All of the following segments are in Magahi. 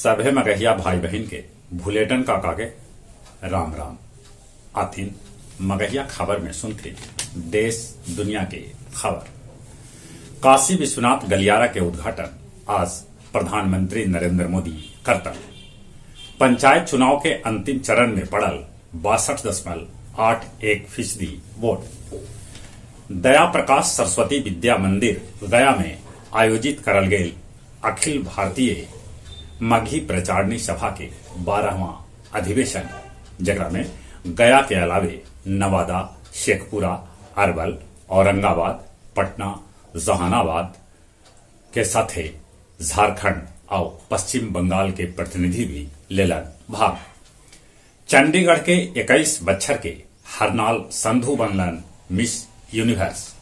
सभे मगहिया भाई बहिन के भुलेटन काका के राम राम। आथिन मगहिया खबर में सुनथिन देश दुनिया के खबर। काशी विश्वनाथ गलियारा के उद्घाटन आज प्रधानमंत्री नरेंद्र मोदी करतन। पंचायत चुनाव के अंतिम चरण में पड़ल 62.81% वोट। दया प्रकाश सरस्वती विद्या मंदिर गया में आयोजित करल गेल अखिल भारतीय मगही प्रचारणी सभा के 12वां अधिवेशन, जेकरा में गया के अलावे नवादा, शेखपुरा, अरवल, औरंगाबाद, पटना, जहानाबाद के साथे झारखंड आउ पश्चिम बंगाल के प्रतिनिधि भी लेलन भाग। चंडीगढ़ के 21 बच्छर के हरनाल संधू बनलन मिस यूनिवर्स।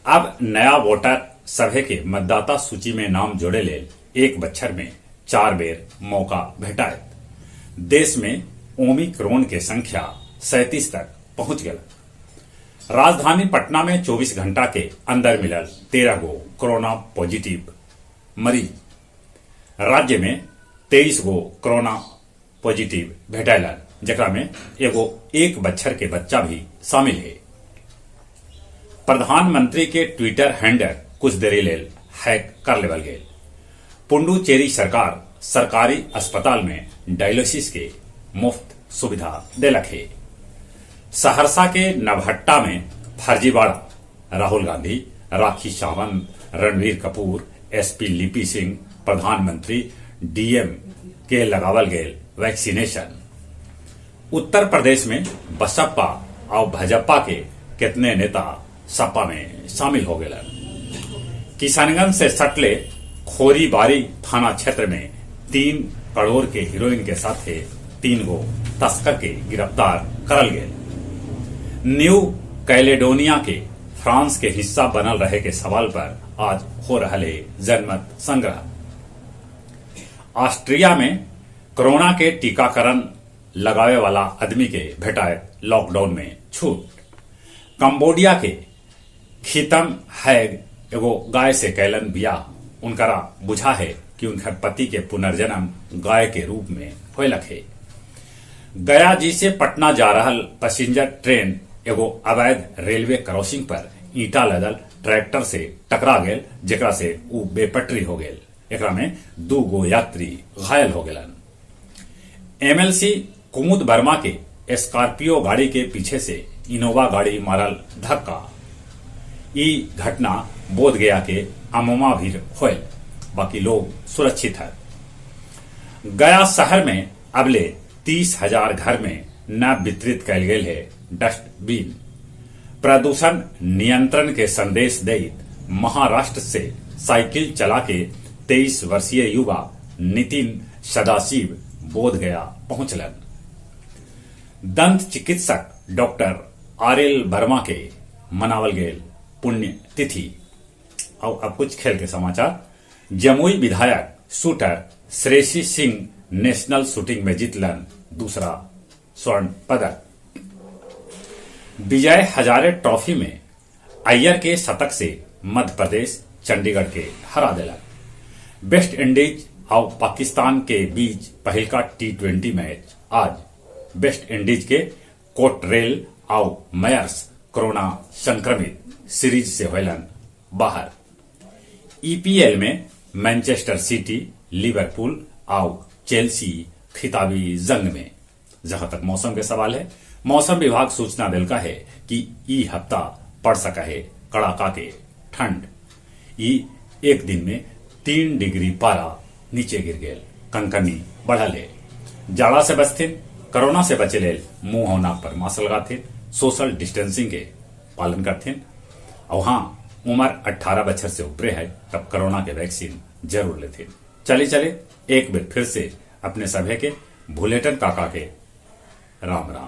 अब नया वोटर सभे के मतदाता सूची में नाम जोड़े लेल एक बच्छर में 4 बेर मौका भेटायत। देश में ओमिक्रोन के संख्या 37 तक पहुंच गल। राजधानी पटना में 24 घंटा के अंदर मिलल 13 गो कोरोना पॉजिटिव मरीज। राज्य में 23 गो कोरोना पॉजिटिव भेटायलन, जेकरा में एगो 1 बच्छर के बच्चा भी शामिल है। प्रधानमंत्री के ट्विटर हैंडल कुछ देरी लेल हैक कर लेवल गेल। पुडुचेरी सरकार सरकारी अस्पताल में डायलिसिस के मुफ्त सुविधा देलक हे। सहरसा के नवहट्टा में फर्जीवाड़ा, राहुल गांधी, राखी सावंत, रणवीर कपूर, एसपी लिपि सिंह, प्रधानमंत्री, डीएम के लगावल गेल वैक्सीनेशन। उत्तर प्रदेश में बसपा और भाजपा के कितने नेता सपा में शामिल हो गए। किसानगंज से सटले खोरीबारी थाना क्षेत्र में 3 करोड़ के हीरोइन के साथे 3 गो तस्कर के गिरफ्तार करल गेल। न्यू कैलेडोनिया के फ्रांस के हिस्सा बनल रहे के सवाल पर आज हो रहा है जनमत संग्रह। ऑस्ट्रिया में कोरोना के टीकाकरण लगावे वाला आदमी के भेटाए लॉकडाउन में छूट। कंबोडिया के खीतम हैग एगो गाय से कैलन बियाह, उनकरा बुझा है कि उनकर पति के पुनर्जन्म गाय के रूप में होलक है। गया जी से पटना जा रहल पैसेंजर ट्रेन एगो अवैध रेलवे क्रॉसिंग पर ईंटा लदल ट्रैक्टर से टकरा गेल, जेकरा से ऊ बेपटरी हो गेल। एकरा में 2 गो यात्री घायल हो गेलन। एमएलसी कुमुद वर्मा के स्कॉर्पियो गाड़ी के पीछे से इनोवा गाड़ी मारल धक्का। ई घटना बोध गया के अमोमा भी होयल, बाकी लोग सुरक्षित है। गया शहर में अबले 30,000 घर में न वितरित कैल गेल है डस्टबिन। प्रदूषण नियंत्रण के संदेश देत महाराष्ट्र से साइकिल चला के 23 वर्षीय युवा नितिन सदाशिव बोध गया पहुंचलन। दंत चिकित्सक डॉक्टर आर.एल. वर्मा के मनावल गेल पुण्य तिथि। और अब कुछ खेल के समाचार। जमुई विधायक shooter Shreyasi Singh national shooting में जीतलन दूसरा स्वर्ण पदक। विजय हजारे ट्रॉफी में अय्यर के शतक से मध्य प्रदेश चंडीगढ़ के हरा दिलक। वेस्ट इंडीज और पाकिस्तान के बीच पहिलका T20 match आज। वेस्ट इंडीज के कोटरेल और मयर्स कोरोना संक्रमित सीरीज से होलन बाहर। ईपीएल में मैनचेस्टर सिटी, लिवरपूल और चेल्सी खिताबी जंग में। जहां तक मौसम के सवाल है, मौसम विभाग सूचना दिलका है कि ई हफ्ता पड़ सका है कड़ाका के ठंड। ई एक दिन में 3 डिग्री पारा नीचे गिर गेल, कनकनी बढ़ल है। जाड़ा से बचथिन, कोरोना से बचे लेल मुंह और नाक पर मास्क लगाथिन, सोशल डिस्टेंसिंग के पालन करथिन। और हाँ, उम्र 18 बछर से ऊपरे है तब कोरोना के वैक्सीन जरूर लेथिन। चले चले एक बेर फिर से अपने सभे के भुलेटन काका के राम राम।